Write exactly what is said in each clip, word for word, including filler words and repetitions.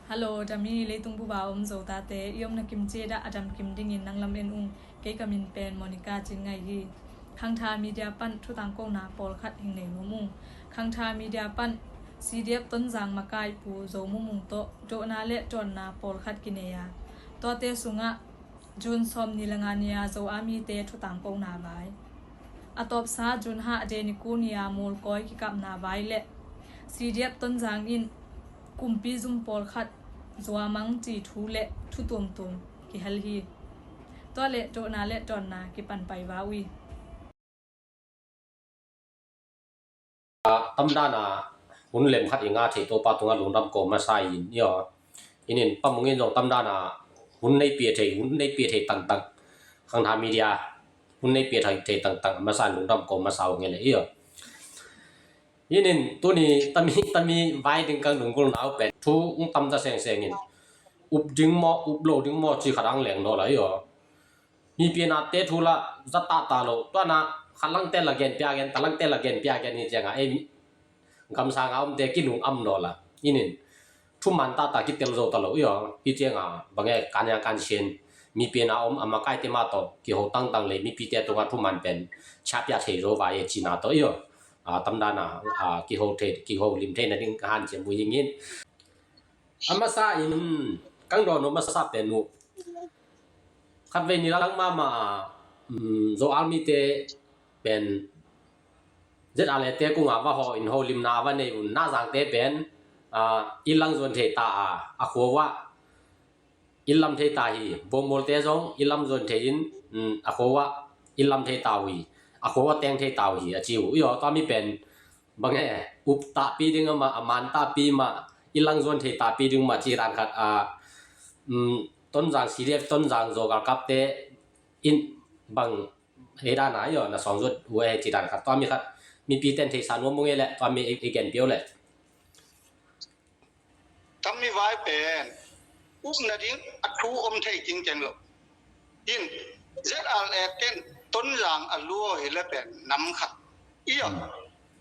Hallo, dami leitung bup a om Zotate, i omna kimciat ah a damkim dingin nang lam en ung. Kei ka min pen Monica Cin Ngai hi. Khangtha Media pan thutangkona pawlkhat hing nei nuam ung. Khangtha Media pan C D F Tonzang makai Pu Zo Mung Mung tawh dawhna le dawnna pawlkhat kinei a, tuate sungah June sawmnih le nga ni-a Zo a mite thutangkona vai, a tawpsa June hah deni ku ni-a Mawlkawi kikapna vai le C D F Tonzang in kumpi zum pawlkhat zuamang ci thu le thu tuamtuam kihel hi. Tua le dawhna le dawnna kipan pai va uh hi. Tamdana hun lem khat i nga thei Topa tunga lungdam ko masa in, i aw. Inin pamungin zong tamdana hun nei pia thei, hun nei pia thei tangtang. Khangtha Media hun nei pia thei, thei tangtang masa in lungdam ko masa uh ngei le, i aw. Inin tuni tami, tami vai ding kang lunggulna uh pen thu ung tamta sengseng in, up ding maw, up lo ding maw ci khat ang leng naw la, i aw. Mipi nate thu la za tata lo, tuana khat langte la gen pia gen, ta langte la gen pia gen hi cianga, ei, gamsanga omte kilung am naw la. Inin thuman tata kitel zo ta lo, i aw. Hi cianga bange kanya kansian mipi na om a makaite mah tawh kiho tangtang le mipite tunga thuman pen ciapia thei zo vai e cina tawh, i aw. A, tamdana, a, kiho thei, kiho lim theina ding ka hanciam uh hingin. A masa in kang dawn uh masa pen uh, khatvei ni lang mahmah a, um, Zo Army te pen Z R A te kunga va ho in holimna va nei un, Nazangte pen, a, i lang zuan thei ta a, a khua uh ah i lam thei ta hi. Buangmualte zong i lam zuan thei in, um, a khua uh ah i lam thei ta uh hi, a khua uh ah teng thei ta uh hi a ci uh, i aw. Tua mi pen bange, up tahpi ding amah, a man tahpi mah, i lang zuan thei tahpi ding mah ci dan khat a, um, Tonzang C D F, Tonzang Zo galkapte in bang hei dana, i aw, na sawng zuat uh e ci dan khat, tua mi khat mipi ten theisa nuam uh ngei le, tua mi i, i gen pia uh le. Tami vai pen upna ding a thu om thei kingkeng lo. In Z R A ten Tonzang a luo hi le pen nam khat, i aw.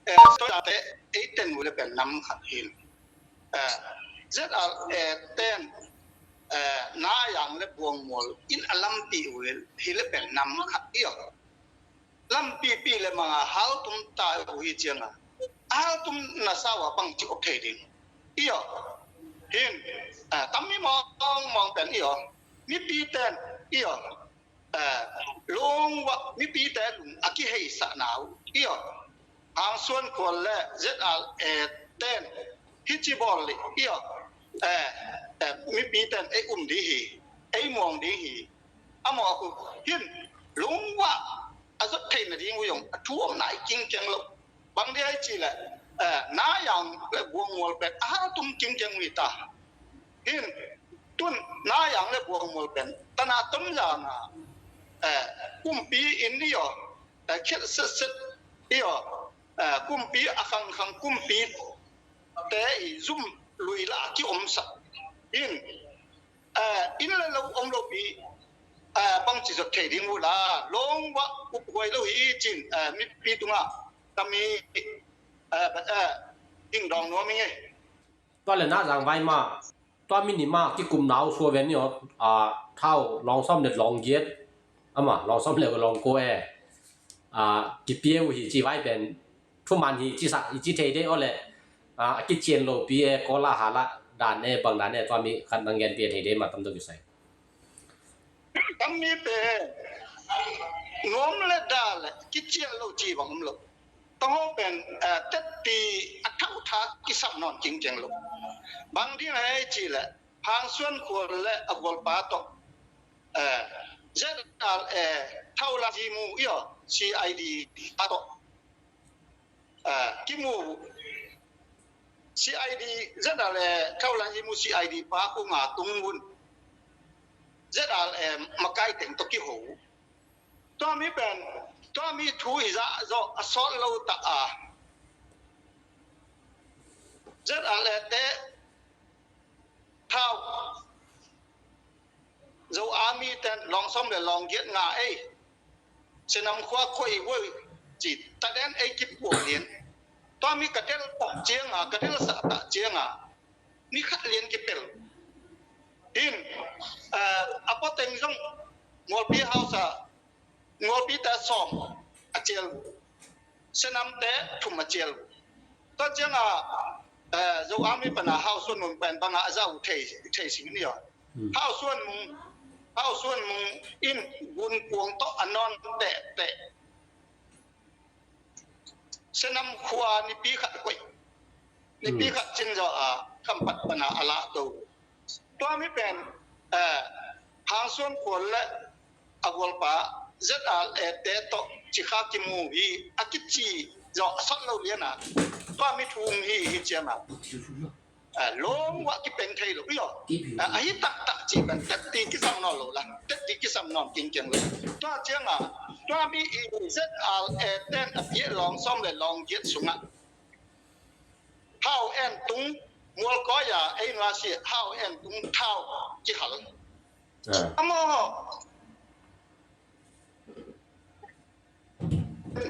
Eh, Tonzangte ei ten uh le pen nam khat hin. Eh, Z R A ten, eh, Nayang le Buangmual in a lampi uh hi le pen nam khat, i aw. Lampipi le manga haltum ta uh hi cianga, haltum na sau a bangci op thei ding, i aw. Hin, eh, tammi mawngmawng pen, i aw. Mipi ten, i aw, eh, lungua mipite lung a kiheisahna uh, i aw. Hangsuan Khual le Z R A ten hici bawl leh, i aw, eh, eh, mipi ten ei um ding hi, ei muang ding hi. A mawk uh hin lungua a zot theihna ding uh zong a thu om nai kingkeng lo. Bang dia i ci le, eh, Nayang le Buangmual pen a haltum kingkeng uh hi ta. Hin tun Nayang le Buangmual pen tana Tonzanga, eh, kumpi in, i aw, eh, khial setset, i aw, eh, kumpi a khangkhang kumpi te i zum lui la a kiomsak. Hin, eh, inn le lo om lopi, eh, bangci zot thei ding uh la, lawng vah uphuai lo hi cin, eh, mipi tungah tami, eh, eh, dingdawng nuam ing e. Tua le Nazang vai mah, tua mi ni mah kikumna uh sua ven ni aw, a, thau lawng sawm le lawng giat, ama lawng sawm le lawng kua e, a, kipia uh hi ci vai pen thuman hi ci sak, i ci thei de aw le, a, a kician lopi e, kawla hala dan e, bang dan e, tua mi khat nang gen pia thei de mah tam deuh kisai. Tammi pen nuam le da le kiciah lo ci bang om lo. Tangho pen, eh, tetti a thauthak kisap nawn kingkeng lo. Bang ding hei ci le Phangsuan Khual le a gualpa tawh, eh, Z R A Thaulang Zimu i aw, C I D pa tawh, eh, kimu, C I D, Z R A Thaulang Zimu C I D pa kung a tung un. Z R A makai teng tawh kiho. Tua mi pen, tua mi thu i zah zawh a sawt lo ta a. Z R A te thau Zo Army ten lawng sawm le lawng giat nga ei, Sinam khua khua i vuai ci ta den ei kipuak lian. Tua mi ka del tak cianga, ka del sak tak cianga, mi khat lian kipel. Hin, eh, a pua teng zong Mualpi House ah Mualpite sawm a cial uh, Senamte thum a cial uh. Tua ciangah, eh, Zo Army pana Hau Suan Mung pen bangah a zah uh thei, thei sing ni aw. Hmm. Hau Suan Mung, Hau Suan Mung in Gunkuang tawh a nawn tehteh. Senam khua nipi khat koih. Nipi khat cin zawh a Khampat pana a lahto. Tua mi pen, eh, Hang Suan Khual le a gualpa Z R A te tawh cikha kimu hi a kici zawh a sawt lo lian a. Tua mi thu hi hi ciam a. Eh, lawng uah kipeng thei lo i aw. Eh, ahi taktak ci pen tetti kisam nawn lo la. Tetti kisam nawn kingkiang lo. Tua ciangah tua mi i Z R A ten a piah lawng sawm le lawng giat sungah Hau En Tung Mualkawi a ei nuasi Hau En Tung thau kihal. Ah. Amaw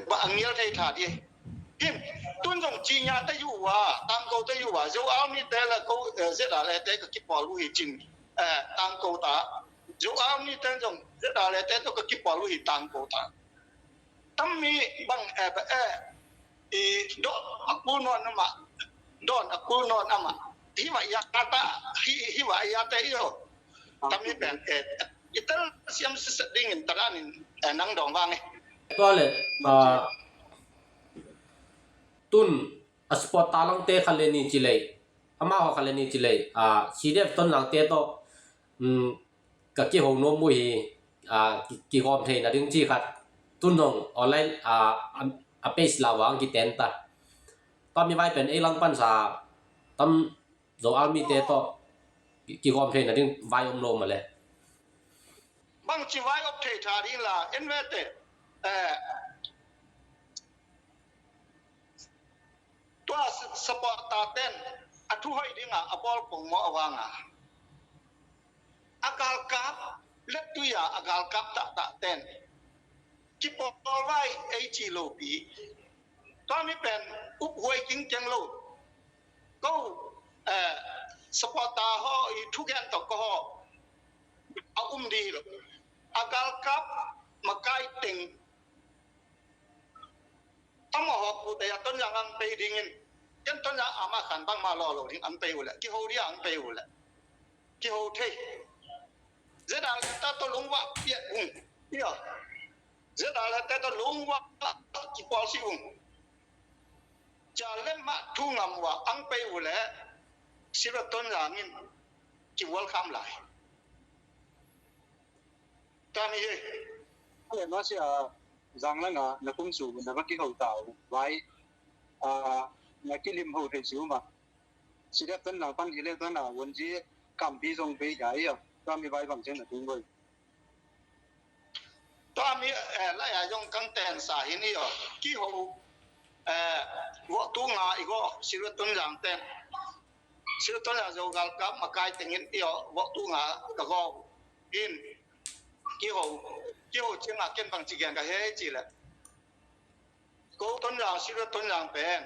ba a ngial thei tha di. Hin, tun zong cinya te yu wa, tangko te yu wa, Zo Army te la ko, eh, Z R A te ka kipawl uh hi cin, eh, tangko ta. Zo Army te zong Z R A te to ka kipawl uh hi tangko ta. Tam mi bang, eh, ba, eh, i do a kul non ama, don a kul non ama. Hi wa ya ta, hi, hi wa ya te i aw. Tam mi pen, eh, i tel siam siset dingin taranin, eh, nang dong vang e. Tua le, ah, tun a support ta langte khat le ni ci lei, amau khat le ni ci lei, ah, C D F Tonzangte tawh, um, ka kiho nuam uh hi, ah, ki, kihawm theihna ding ci khat tun zong online, ah, a, a page la vang kiten ta. Tua mi vai pen ei lang pansa tam Zo Army te tawh ki, kihawm theihna ding vai om lo mah le. Bangci vai om thei tha ding la, en vete. Eh, tua s-, supporter ten a thu hoih dingah a bawl pongmawh a vanga a galkap, lettui a a galkap tahtah ten kipawl vai ei ci lopi. Tua mi pen uphuai kingkeng lo. Ko, eh, supporter haw i thugen tawh ko haw a um di lo. A galkap makai teng. Tama haw pute a Tonzang ang pei dingin. Ken Tonzang ama khan bangma law lo ding ang pei uh le. Kiho dia ang pei uh le. Kiho thei. Zedal ta to lungwa piat ung. Ia. Zedal ta to lungwa kipawl si ung. Ca lem mah thu ngam uh a ang pei uh le Sira Tonzang in ki welcome lai. Tani hi. Ale masi a zang langa na kum su na va kiho ta uh vai. A na kilim ho thei si uh ma. Sira Tonzang pan hi le Tonzang won ji kampi zong pei ja ia. Tami vai bang chen na tung goi. Tua mi, eh, lai a zong kang ten sa hi ni aw. Kiho, eh, vawh tu nga i go Sira Tonzang ten. Sira Tonzang Zo galkap makai tengin i aw, vawh tu nga ka go. In, kiho, kiho cianga ken bang ci gen ka hei ci le. Ko Tonzang, Sira Tonzang pen,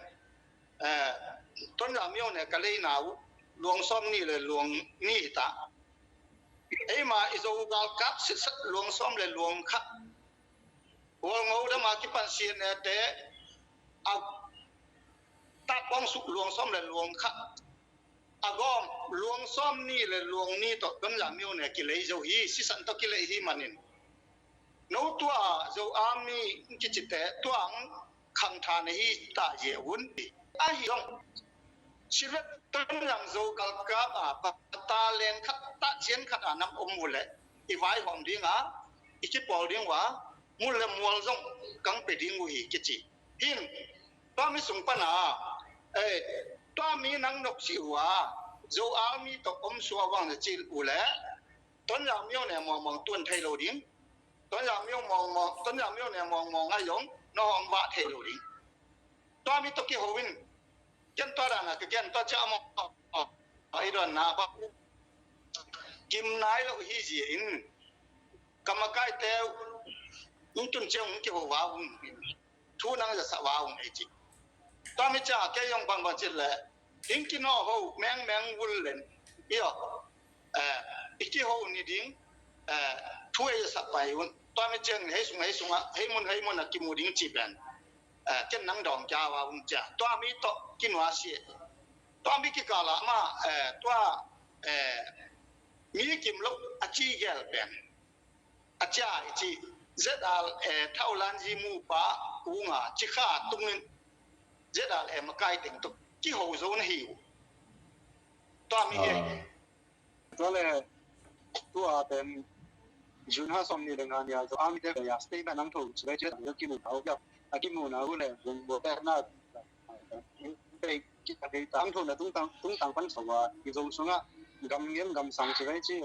eh, Tonzang miau ne ka leina uh, luang sawm ni le luang ni hi ta. Eima i Zo galkap sitset luang sawm le luang khat. Hualngo dama kipan sian ne te, a tapong suk luang sawm le luang khat. A gawm luang sawm ni le luang ni tawh Tonzang miau ne kilei zo hi, sisan tawh kilei hi manin. No tua Zo Army kicite tua ang khangtha na hi ta zia un. Ahi zong Sira Tonzang Zo galkap a pata len khat ta cian khat a nam om uh le i vaihawm dinga i kipawl ding uh a mul le mual zong kang pe ding uh hi kici. Hin, tua mi sung pana, eh, tua mi nang nok si uh a, Zo Army tawh om sua vang na cil uh le, Tonzang miau ne muangmuang tuan thei lo ding. Tonzang miau muangmuang, Tonzang miau ne muangmuang ngai zong, na hong vah thei lo ding. Tua mi tawh kiho in, ken tua dana ka ken tua cia amau, a i don na ba. Kim nai lo hi zia in, ka makaite, in tun ciang hong kiho va hong. Thu nang za sa va hong ei ci. Tua mi ciang a kei zong bang bang cit le. Hing kino ho meng meng vul len. Io. Eh, i kiho ni ding, eh, thu ei a sak pai un. Tua mi ciang hei sung, hei sungah, hei mun, hei mun a kimu ding ci pen, eh, ken nang dawng kia va un cia. Tua mi tawh kinuasia. Tua mi kikala mah, eh, tua, eh, mi kim lo a ci gel pen. A cia i ci, Z R A thau lan zi mu pa kunga ci kha tungin Z R A makai teng tuk kiho zo na hi uh. Tua mi hi. Ah. Tua le tua pen June ha som ni le nga ni a zo a mi te ya statement ang tho ci ve ci a kimu na u ya. A kimu na u le bung bo pe na. Pe ki a pe tang tho na tung tang tung tang pan so wa i zo sunga gam ngem gam sang ci ve ci.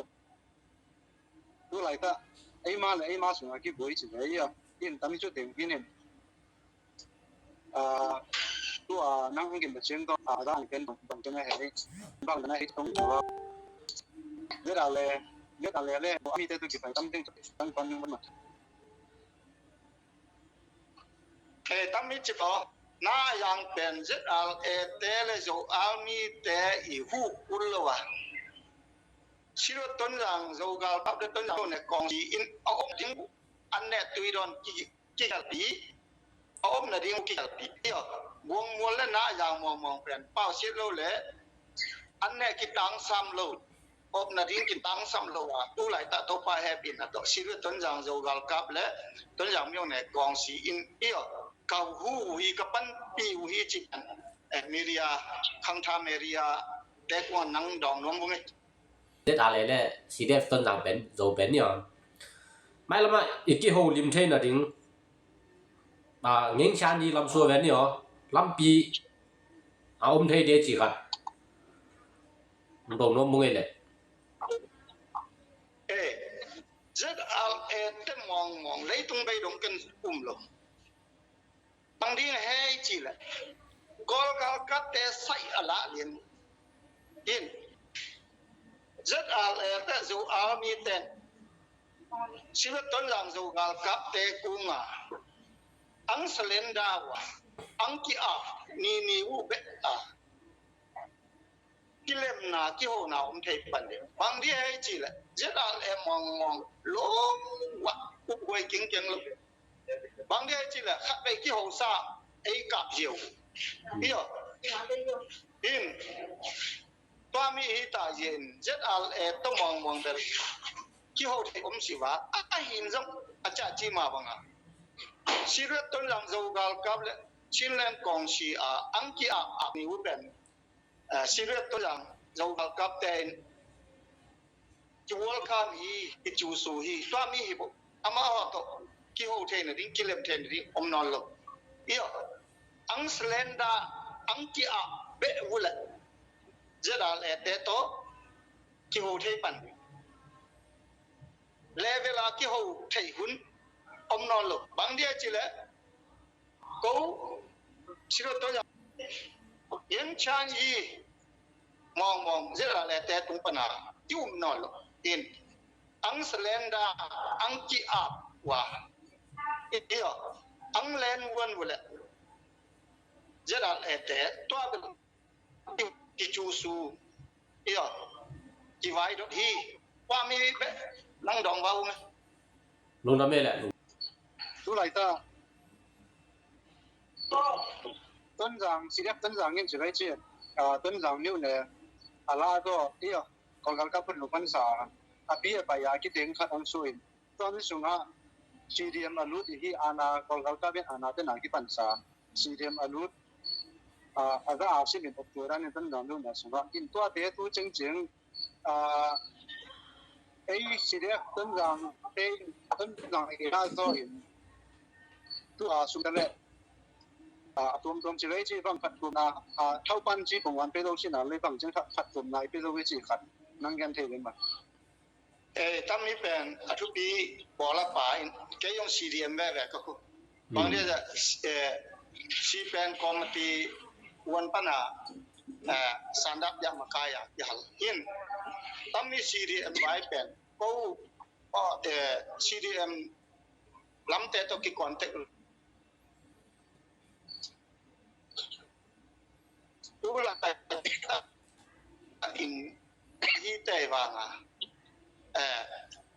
Tu laitak eima le eima sungah kibuai ci ve ia, in tam cu teng in in. Ah, tua nang angin bacin tawh a dang ken bang ken a hei bang na hei tong tua. Zet a le, zet a le le, a mi te tu kipai tam teng tang pan ma. Eh, tam mi ci tawh na yang pen Z R A te le Zo Army te i hu ul lo a. Sirot Tonzang Zo galkap le Tonzang ne kong si in a om ding an ne tui don ki ki kalpi a om na ding ki kalpi. Io, buang mual le na yang muang muang pen pau sit lo le an ne ki tang sam lo. Op na ding kin tang sam lo a tu laitak Topa hepina tawh Sirot Tonzang Zo galkap le Tonzang miong ne kong si in io. Kau hu hi ka pan pi hu hi ci kan. Eh, media, khangtha media te kuan nang dawng nuam vung e. Zet a le le C D F Tonzang pen Zo pen ni aw. Mai lama i kiho lim thei na ding. A ngeng sian ni lam sua ven ni aw. Lampi a om thei de ci khat. Dawng nuam vung e le. Eh, Z R A te mawngmawng leitung bei dong ken um lo. Bang ding hei ci le Kawl galkap te sai a lah lian in Z R A te Zo Army te Sirot Tonzang Zo galkap te kunga ang salenda wa ang ki a ni ni u be a kilemna kihona om thei pan ding. Bang di hei ci le Z R A mawngmawng lo wa upguai kingkeng lo. Bang di hei ci le khat bei kihosa ei kap ziau. Io. In tua mi hi ta zia in Z R A to mawngmawng bel kiho thei om si va a hin zong a ca ci ma banga Sirot Tonzang Zo galkap le Chinland kong si a ang ki a a mi u pen. Sirot Tonzang Zo galkap te in kiwalkham hi, kicusu hi, tua mi hi bo. Amah haw tawh kiho theina ding, kilem theina ding om nawn lo. Io, ang salenda ang ki-ap beh uh le Z R A te tawh kiho thei pan ding. Level a kiho thei hun om nawn lo. Bang dia ci le ko Sirot Tonzang Yang Chan Yi mawngmawng Z R A te tung pana ki um nawn lo in ang salenda ang ki-ap wa io ang len wan vule Z R A te tua bel kicusu io kivaidot hi. Tua mi beh nang dawng va um e. Lungdam e le. Tu laitak Tonzang, C D F Tonzang in ci bai ci, Tonzang niu ne a la tawh io Kawl galkap hun lu pansa a pi a pai a kiteng khat ang su in Tua mi sungah C D M a lut i hi ana Kawl galkap in ana tena kipansa C D M a lut a za a simin okturan in Tonzang lutna sungah in tuate tu cengceng ei C D F Tonzang te Tonzang i la zaw in tu a sum le a tuamtuam ci lei ci bang khat tuamna a thaupan ci pongwan pe lo sina lei bang ceng khat tuamna i pe lo i ci khat nang gen thei lei ma. Eh, tam mi pen a thupi bawl a pa in kei zong C D M veve ka khu. Bang dia C pen committee uan pana sandap dia makai a kihal in tam mi C D M vai pen ko C D M lamte to ki contact Tulai in hi tei vanga eh,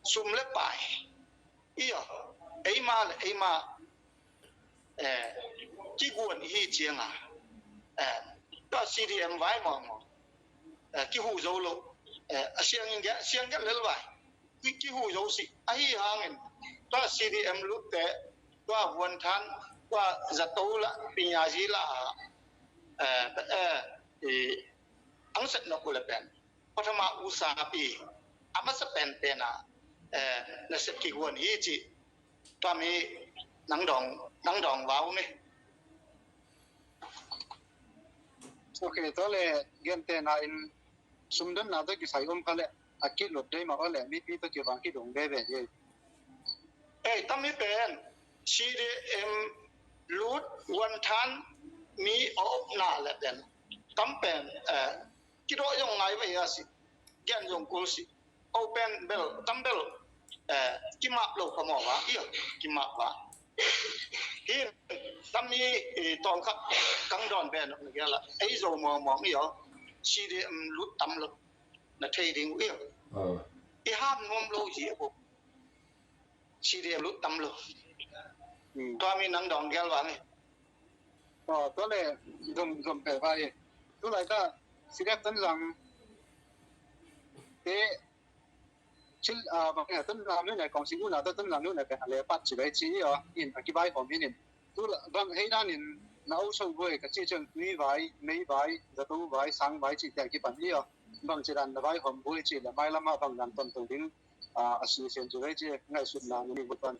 sum le pai, i aw, eima le eima, eh, kiguan i hi cianga, eh, tua C D M vai mawngmawng, eh, kihu zo lo, eh, a siangin ge, siang gelh lel vai, ki, kihu zo si, ahi hangin tua C D M lutte, tua Vuanthan, tua zato la, Pinyazi la, eh, eh, i, ang set nok ule pen. Pathama usapi, a masa penpena, eh, na set kiguan hi ci. Tua mi nang dong, nang dong vau ni. Ok, tua le gentena in sumdonna tua kisai om kha le a kilut dei ma o le mipi tua kivang kidong veve ye. Ei, tami pen C D M lut Vuanthan mi a opna le pen tam pen, eh, kido yong ngai vai a si, gen yong kul si. Open bel, tam bel, eh, kimap lo pha maw va, i aw, kimap va. Hi, tam mi, eh, tawlkhat kang dawn ben na gela, ei zo mawngmawng i aw, C D M lut tam lo, na thei ding uh i aw. I ham nuam lo hi a buk. C D M lut tam lo. Tua mi nang dong gel va ni. Tua le, zom, zom pe va i. Tu lai ta, C D F Tonzang te, cil, ah, bang, eh, Tonzang nu ne kong si u na ta Tonzang nu ne pe, ale pat ci bai ci i aw, in, a kibai hom in in. Tu la, bang hei dan in, na au so boi ka ci ceng tui vai, mei vai, zato vai, sang vai ci te a kipan i aw. Bang ci dan na vai hom boi ci le mai lama bang dan ton to ding. A, a si sen ci vai ci ngaihsutna ni bu tuan.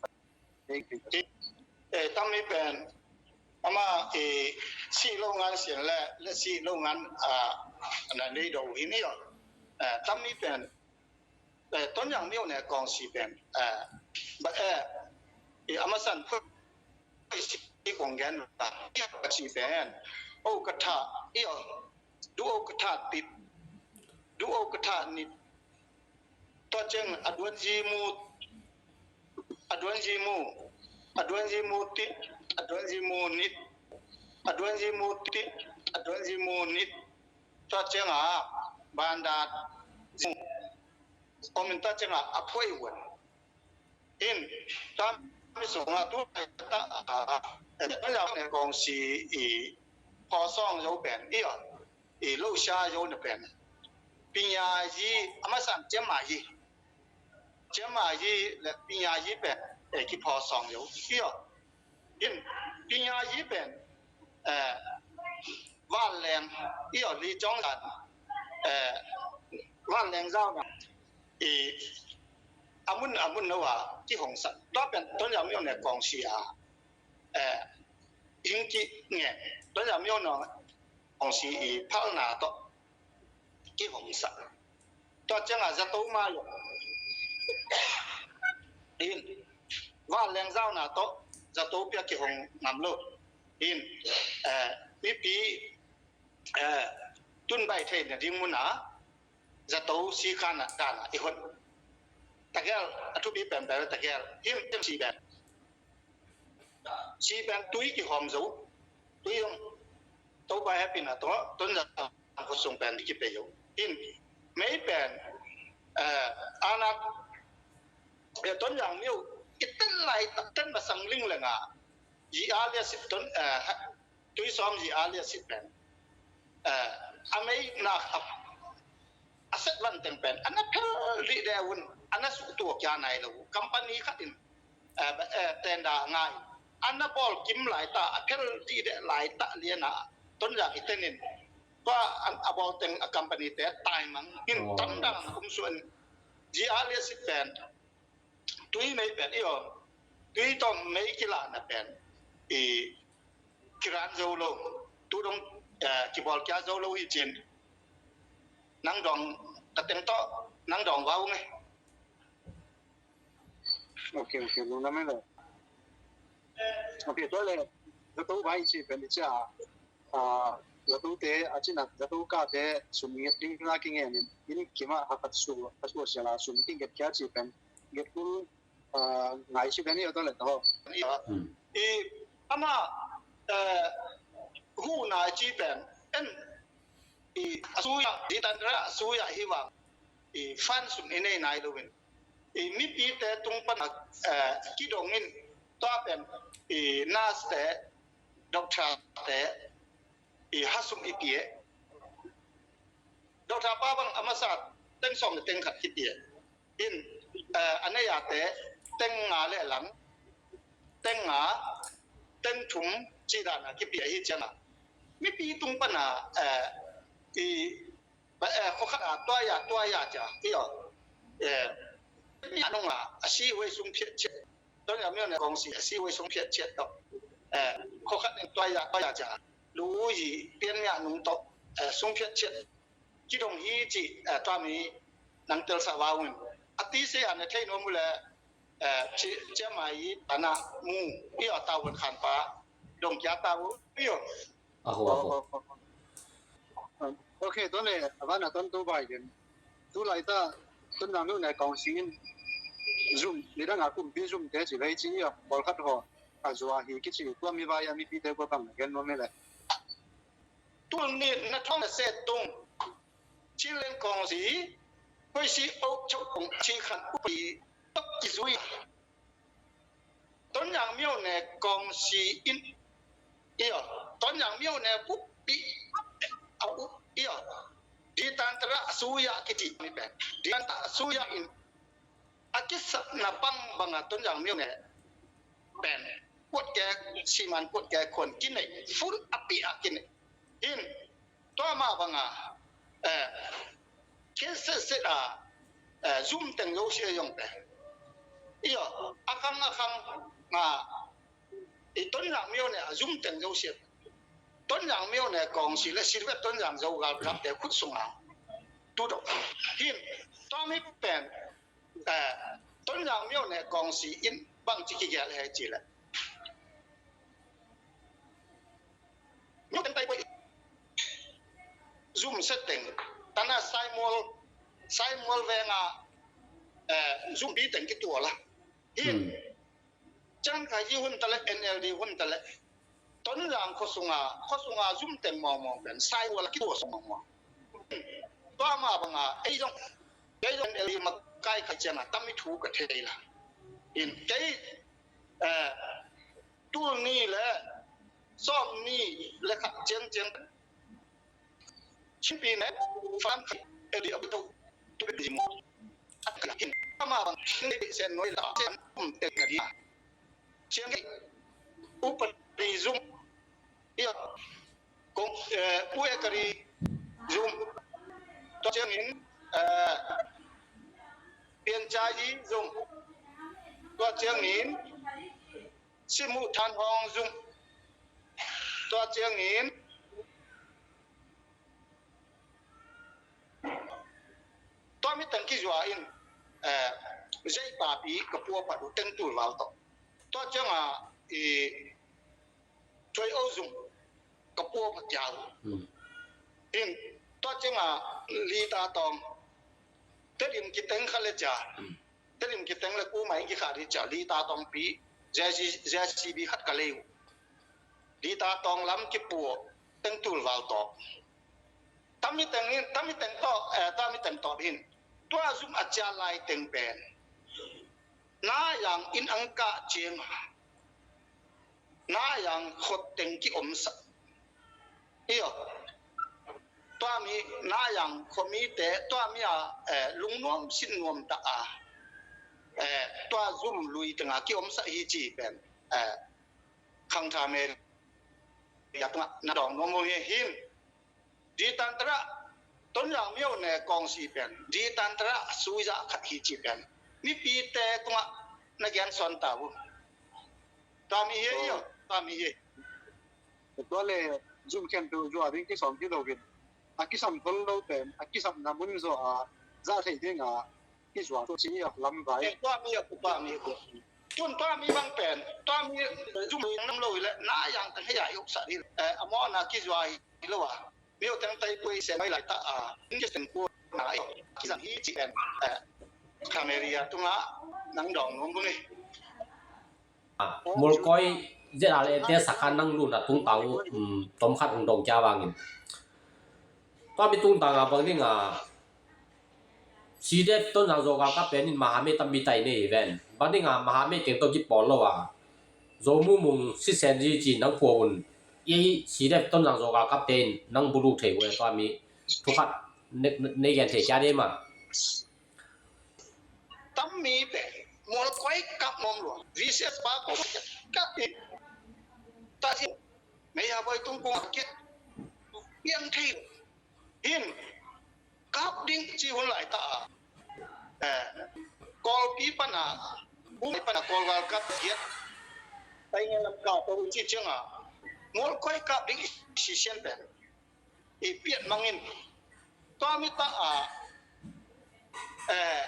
Eh, tam mi pen ama, eh, si lo ngan sian le, le si lo ngan, ah, na nei do hi ni aw. Eh, tam mi pen, eh, Tonzang myo ne kong si pen, eh, ba, eh, i ama san phu si kong gen ba, i si pen, o ka tha, i aw, du o ka tha tit, du o ka tha nit, tua ceng a duan zi mu, a duan zi mu, a duan zi mu tit, a duan zi mu nit, a duan zi mu tit, a duan zi mu nit. Tua ceng a banda zi mu. Omin tua ceng a a phuai wan. In, tua mi sung a tu ta a, a, a, a, kong si i, pho song zo pen, i aw. I lo sia zo na pen. Pinyazi, ama san Ciamazi. Ciamazi le Pinyazi pen, eh, kipho song zo. I aw. In, Pinyazi pen, eh, Vanleng, i aw, Li Cong Zan, eh, Vanleng zau na. I, amun, amun na wa, kihong san. Tua pen, Tonzang myo ne kong si a. Eh, ing ki nge, Tonzang myo no, kong si i phalna to, kihong sa. Tua ceng a zato ma lo. In, Vanleng zau na to, zato pia kihong ngam lo. In, eh, mipi, eh, tun bai thei na ding mun a, zato si khan a dan a i hon. Tagel, a thupi pen pen tagel, him, him si pen. Si pen tui kihawm zo. Tui zong Topa hehpihna tawh Tonzang khuasung pen kipia zo. In mei pen, eh, anak, eh, Tonzang myo i ten lai, ten masang ling le nga. Yi a lia sit ton, eh, tui sawm yi a lia sit pen. Eh, a mei nak a, a set van teng pen a na phel dih deh un, a na suh tua kia nai lo. Company khat in, eh, eh, tenda ngai a na bawl kim lai ta, a phel dih deh lai ta lian a Tonzang i ten in. Tua a, a bawl teng a company te taimang in tam dang kum suan. Yi a lia sit pen. Tui mei pen i om. Tui tawh mei kilahna pen i kiran zo lo. Tu dong, eh, kibawl kia zo lo hi cin. Nang dong ka teng tawh nang dong vau nge. Ok, ok, lungdam e le. Ok, tua le, zato vai ci pen i cia. A, zatote a cina, zato kate sum nget ding na kingen in, in kima hakat su, hakat su siala sum king get kia ci pen, get kul, a, ngai ci pen i oto le to. I, ama, eh, hu na ci pen, en, i, asuya, di tanra, asuya hiwa, i, fan sum i nei nai lo win. i mipite tung pana, eh, kidong in, tua pen i nurse te, doctor te, i hasum i pie. Doctor pa bang a masa teng sawm le teng khat kipie in, eh, a nei a te teng nga le lang, teng nga, teng thum ci dan a kipia hi ciang a, mipi tung pana, eh, i, eh, khua khat a tua ya, tua ya cia, i aw, eh, mi a nung a, a si huai sung phiat ciat, Tonzang Myo Ne kawngsi a si huai sung phiat ciat tawh, eh, khua khat in tua ya, tua ya cia, lu yi pian mi a nung tawh, eh, sung phiat ciat kidong hi ci, eh, tua mi nang telsa vau in. A ti se a ne thei nuam uh le, eh, ci, ciamai i tana mu, i aw tau hun khan pa dong kia tau, i aw. A ho, a ho. Ok, tua le, a vana ton tu bai den. Tu lai ta, Tonzang Myo Ne kawngsi in zum, nidang a kumpi zum te ci vei ci i aw, pawlkhat ho a zua hi kici, tua mi vai a mipite kua bang gen nuam hi le. Tul nih na thawm le set tung Chinland kawngsi, koisi o chok kong ci khan upi tok kizui. Tonzang Myo Ne kawngsi in, i aw, Tonzang Myo Ne upi a u, i aw, Ditan Tara Suya kiti mi pen. Ditan Tara Suya in a kisapna bang banga Tonzang Myo Ne pen kuat ke, siman kuat ke khuan kinei, full a pi a kinei. In, tua ma banga, eh, ken set set a, eh, zum teng lo sia yong pe. I aw, a khang a khang nga, i Tonzang Myo Ne a zum teng lo sia. Tonzang Myo Ne kawngsi le silvet Tonzang Zo gal kap te khut sunga. Tu do. Hin, tua mi pen, eh, Tonzang Myo Ne kawngsi in bang ci kigial he ci le. Myo teng tai poi. Zum set teng. Tana Saimol, Saimol venga, eh, zum bi teng kituala. Hin. Hmm. Chan khai ji hun tale, N L D hun tale. Tonzang khuasunga, khuasunga zum teng mawngmawng pen, Saimol a kituasa mawngmawng. Tua ma banga, ei zong, ei zong N L D makai khai cianga, tam i thu ka thei la. In, kei, eh, tul ni le, sawm ni le khat ciang ciang, Chinpi ne, fan khai, N L D a buto, tu bi mo. At ka hin, ama bang, hin sen noi la, sen um tek na dia. Siang upadi zum. Ia. Kong, eh, Pu Ekari zum. Tua ciangin, eh, Pian Chai zum. Tua ciangin, Simu Than Hong zum. Tua ciangin, tua mi teng kizua in, eh, zei papi ka pua padu teng tul val to. Tua cianga, i, Tuai o zung ka pua pa kiau. Hmm. In, tua cianga Lita Tong. Tedim kiteng kha le cia. Hmm. Tedim kiteng le ku mai ki kha di cia. Lita Tong pi. J C, J C B khat ka lei u. Lita Tong lam ki pua. Teng tul val to. Tami teng in, tami teng to, eh, tami teng to hin. Tua zum a cia lai teng pen. Na yang in ang ka ciang. Na yang khot teng ki omsak. Iyo. Tua mi na yang khot mi te, tua mi a, eh, lungnuam sinnuam ta a. Eh, tua zum lui teng a ki omsak hi ci pen. Eh, khang tha me ya tunga na dong nuam hi hin. Ditan tara, Tonzang Myo Ne kawngsi pen. Ditan tara, suiza khat hi ci pen. Mipi te tunga na gen son ta bu. Tami hi, oh, iyo, tami hi. Tua le, zum khen tu zua ding ki som ki lo hin. A ki sam thol lo pen, a ki sam na mun zo a, za thei ding a, ki zua tu ci a lam vai. Eh, tua mi a, tua mi a. Tun tua mi bang pen, tua mi zum nam lo le, na yang tang he ya yok sa di. Eh, amo na ki zua hi lo a. Myo teng tai pui se mai lai ta a, in ke sen ku na ai, ki zang hi ci en, eh, Kameria tunga nang dong nung bu ni. Mulkoi Z R A te sakhan nang lu na tung tau, um, tom khat ung dong kia wangin. Tua mi tung tang a bang ding a, CDF Tonzang Zogalkap pen in Mahamay tampi tai nei hi ven. Bang ding a Mahamay teng tawh kipawl lo a, Zomi Mung Sitsen Zi ci nang phuah un. I CDF Tonzang Zogalkap te in nang bulu thei uh e, tua mi thu khat ne, ne gen thei kia dei ma. Tam mi pen mual koi kap mawm lua. VCS pa ko kap in. Ta si mei ha boi tung kung a kiat piang thei. Hin kap ding ci hun lai ta a. Eh, Kawlpi pan a, Bumi pan a Kawlgal kap kiat. Taingen lam kap ko ci ciang a, mual koi kap ding i sisian pen i piat mangin. Tua mi ta a, eh,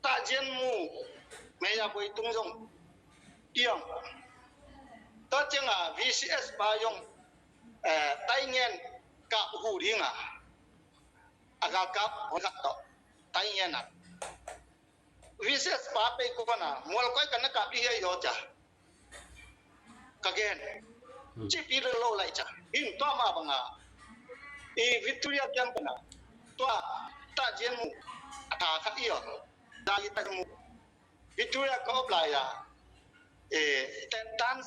Tah Zian Mu, mei a boi tung zong tiang. Tua ciang a VCS pa zong, eh, Taingen kap hu ding a, a galkap hoi khat tawh Taingen a. VCS pa pei ko pan a mual koi kan na kap ding hi a i aw ca. Ka gen. Hmm. Cipi lo lo lai ca. Hin tua ma bang a. I Victoria kiang pan a. Tua Tah Zian Mu a ta kha i aw. Da i Tah Zian Mu. Victoria ka op lai a. E, Tentan,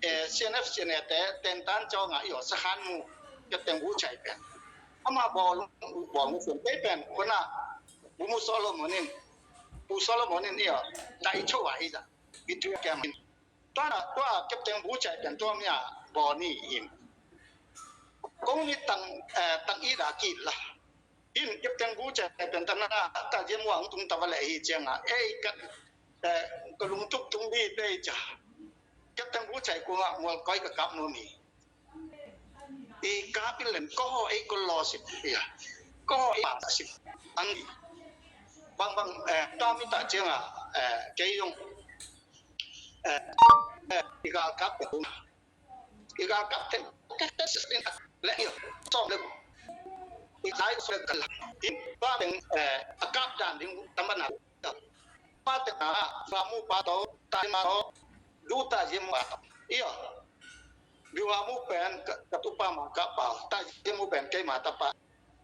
e, CNF, CNA te, Tentan cawng a i aw. Sakhan Mu. Ka teng bu chai pen. Ama bawl, bawl mu pen. Pei pen. Ko na. Bu mu Solomon in. Bu Solomon in i aw. Da i cho a i za. Victoria kiang in. Tua na, tua Captain Bu Chai pen tua mi a bawl ni in. Kong ni tang, eh, tang i da kit la. In Captain Bu Chai pen ta na, Tah Zian Mu ang tung ta va le hi ciang a. Ei ka, eh, ka lungtup tung bi pe ca. Captain Bu Chai kung a mual koi ka kap nuam hi. I kap in len ko ho ei ko lo sip ia. Ko ho ei pa sip. Ang bang bang, eh, tua mi ta ciang a, eh, kei zong, eh, eh, i galkap te. I galkap te. Ka te sis din le ia. Song le. I lai song le ka la. In tua teng, eh, a kap dan ding tamana. Pa teng a, Viu Ha Mu pa tawh, Tah Zian Mu pa tawh, Du Tah Zian Mu pa tawh. Ia. Viu Ha Mu pen ka, ka tupa ma ka pa, Tah Zian Mu pen keima tapa.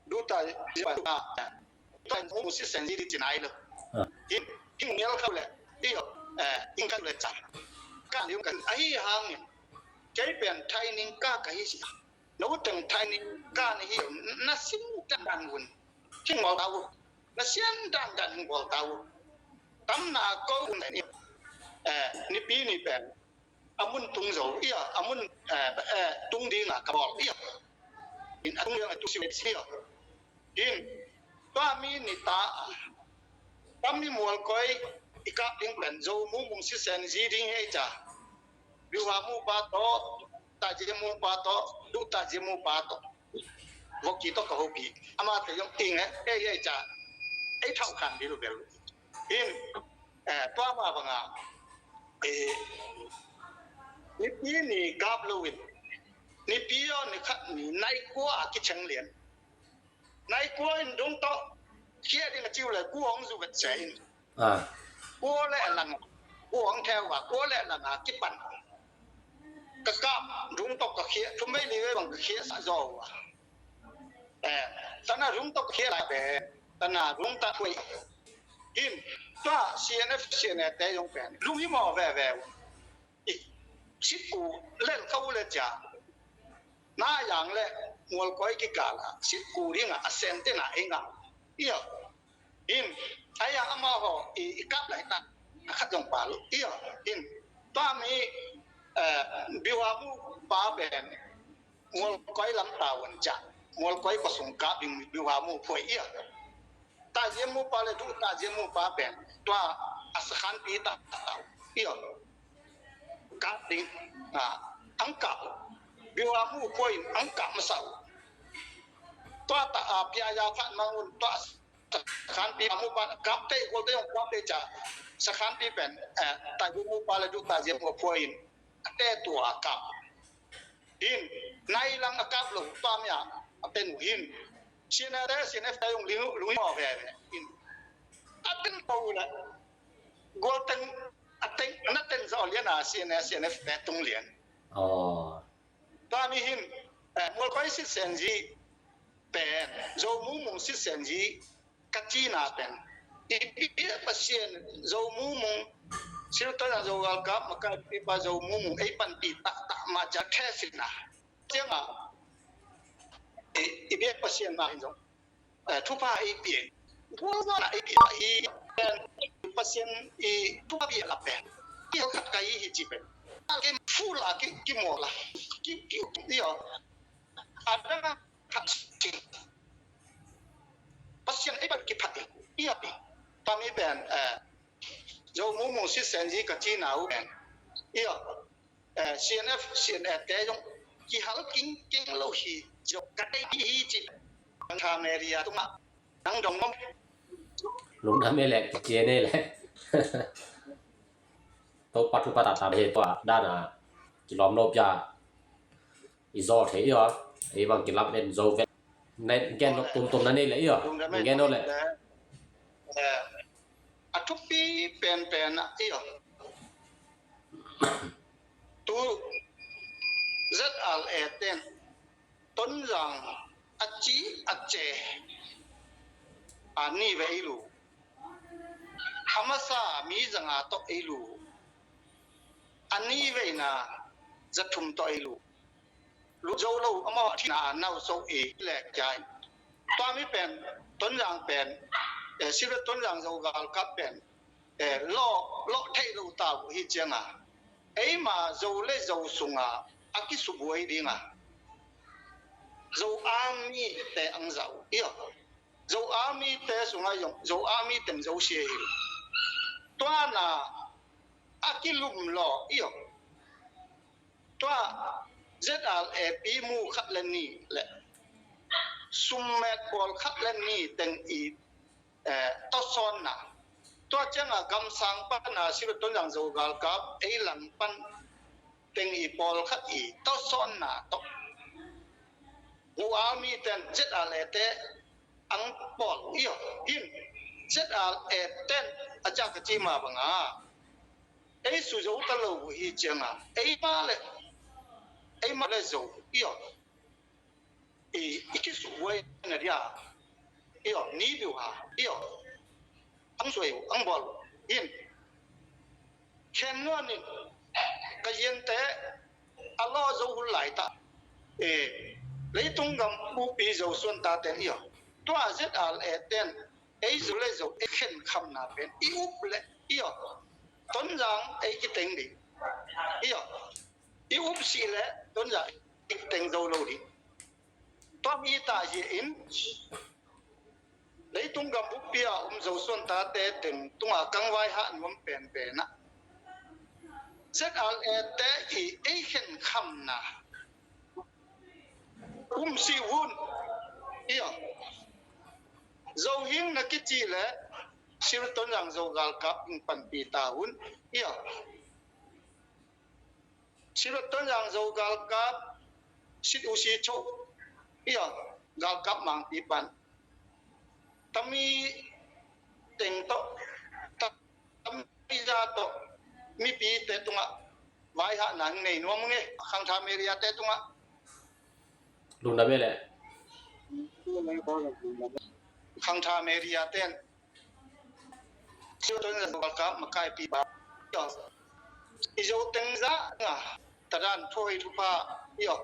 Du Tah Zian Mu pa. Tah Zian Mu Sitsen Zi di ci nai lo. Ah. Hi, hi ngial kha le. Ia. Eh, ing kha le ca. Ka liu ka. Ahi hangin. Kei pen training ka ka hi si. No teng training ka ni hi. Na sim ka dan un. Hing bawl ta uh. Na sian dandan hing bawl ta uh. Tam na ko un ni, eh, Nipi ni pen a mun tung zo ia, a mun, eh, eh, tung ding a ka bawl ia. In a tung ding a tu si wet si ia. In tua mi ni ta, tua mi mual koi i kap ding pen Zomi Mung Sitsen Zi ding hi ei ca. Viu Ha Mu pa tawh, Tah Zian Mu pa tawh, Du Tah Zian Mu pa tawh. Voki tawh ka hopi. Amate zong ing e, ei, ei ca. Ei thau khan bil bel. In, eh, tua ma bang a. Eh, Nipi ni kap lo in. Nipi aw ni khat ni nai kua a kicheng lian. Nai kua in dung tawh. Khia ding a ciu le kua hong zu vet se in. Ah. Kua le lang, kua ang theu a, kua le lang a kipan. Ka kap, dung tawh ka khia, thum vei li vei bang ka khia sa zaw a. Eh, tana dung tawh ka khia lai pen, tana dung tawh khuai. In, tua CNF, CNA te zong pen, lung hi maw veve. I, sit ku, lel kha u le cia. Na yang le, mual koi kikal a, sit ku ding a, a sen te na ing a. Ia. In, aya amaho i, i kap lai ta, a khat zong pa lo. Ia, in, tua mi, eh, Viu Ha Mu pa pen, mual koi lam ta wan ca, mual koi ko sung kap ding Viu Ha Mu phuai ia. Tah Zian Mu pa le Du Tah Zian Mu pa pen, tua a sakhan pi ta, ta, ta, ia. Kap ding, ah, ang kap. Viu Ha Mu phuai in, ang kap masa uh. Tua ta, ah, pia ya khat mang un, tua sakhan pi Mu pa kap te, gol te, kap te ca. Sakhan pi pen, eh, Tah Zian Mu pa le Du Tah Zian Mu phuai in, a te tua kap. In, nai lang a kap lo, tua mi a, a ten uh hin. CNA te, CNF te zong ling, lung hi maw veve. In. A ten pau le. Gol teng, a teng, na ten zaw lian a, CNA, CNF te tung lian. Oh. Tua mi hin, eh, mual koi sit sen zi. pen Zo Mu Mung Sit Sen Zi ka cihna pen i biak Pasian Zo Mu Mung, Sir Tonzang Zo galkap makaipipa Zo Mu Mung ei panpih taktak mah ciang thesin a, ciangah i, i biak Pasian mah in zong, eh, thupha ei pia. Thupha ei pia i pen Pasian i thupha pia la pen i khat ka i hi ci pen. Ke full a ki, ki mo la ki, ki, io. Adang a khat ci. Pasian ei pan kiphat i, io pi. Tami pen, eh, Zo Mu Mung Sit Sen Zi ka cihna uh pen, io. Eh, C N F, C N F te zong kihal kingkeng lo hi zong ka deih hi ci. Nang tha media tungah nang dong mong. Lungdam e le, kici e le. Topa thupha taktak he tua dana kilawm lo pia. I zaw thei i aw. Ei bang kilam en zo vet. Gen lo tumtum na nei le i aw. Gen lo le. Eh, a thupi penpen ah i aw. Tu Z R A ten Tonzang a ci a ce a ni ve ei lu. A masa mi zanga tawh ei lu. A ni veina za thum tawh ei lu. Lut zo lo amau a thina a nau so i le kia in. Tua mi pen Tonzang pen, eh, Sir Tonzang Zo galkap pen, eh, lawh, lawh theih lo ta uh hi cianga eima Zo le Zo sunga a kisubuai dinga Zo Army te ang zau i aw. Zo Army te sunga zong Zo Army teng Zo sia hi lo. Tuana a kilum law i aw. Tua Z R A pi mu khat le ni le summet pawl khat le ni teng i, eh, tawsawnna. Tua cianga gamsang pana Sir Tonzang Zo galkap ei lang pan teng i pawl khat i tawsawnna tawh Zo Army ten Z R A te ang pawl i aw. Hin Z R A ten a ciak a cima banga ei su zo ta lo uh hi cianga eima le, eima le zo i aw. I, i kisubuai na dia i aw, ni biu ha i aw. Ang suai uh, ang bawl uh. Hin khen nuan in ka ziante a law zo hun lai ta. Eh, leitung gam bupi Zo suan ta ten i aw. Tua Z R A ten ei Zo le Zo ei khen khamna pen i up le i aw. Tonzang ei kiteng ding i aw. I up si le Tonzang ei kiteng zo lo ding. Tua mi ta hi in leitung gam bupi a um Zo suan ta te teng tunga kangvai ha nuam penpen ah Z R A te i ei khen khamna um si hun i aw. Zo hing na kici le Sir Tonzang Zo galkap hing panpi ta hun i aw. Sir Tonzang Zo galkap sit u si cho i aw. Galkap mangpi pan tami teng tawh, tami za tawh mipi te tungah vaihahna hing nei nuam nge. Khangtha media te tungah lungdam e le. Khangtha media ten Sir Tonzang Zo galkap makaipipa i aw. I Zo teng za nga tadan thoi thupha i aw.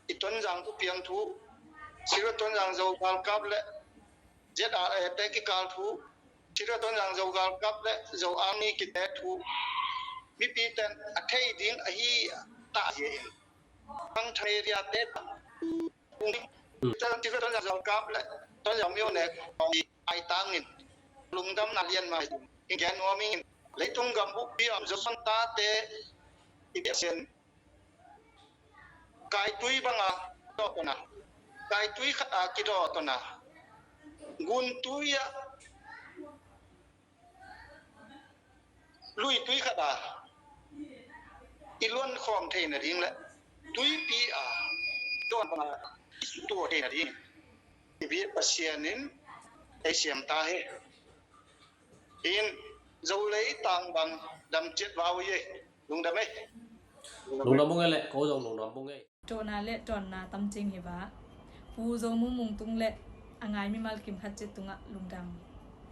I Tonzang thu piang thu Sir Tonzang Zo galkap le Z R A te kikal thu, Sir Tonzang Zo galkap le Zo Army kite thu mipi ten a thei ding ahi ta hi in. Khangtha media te ta. Sir Tonzang Zo galkap le Tonzang myo ne kong i ai tangin lungdamna lian mai in gen nuam in leitung gam bupi a um Zo suan ta te i biak sen kaitui banga dawtona, kaitui khat a kidawtona, guntui a luitui khat a i luan khawm theina ding le tuipi a dawn banga i sutua theina ding i biak Pasian in ei siam ta hi. In Zo leitang bang dam ciat vau ei. Lungdam ei. Lungdam bung ei le ko zong lungdam bung ei. Tawhna le tawnna tamcing hi va. Pu Zo Mung Mung tung leh a ngai mimal kim khat ciat tungah lungdam.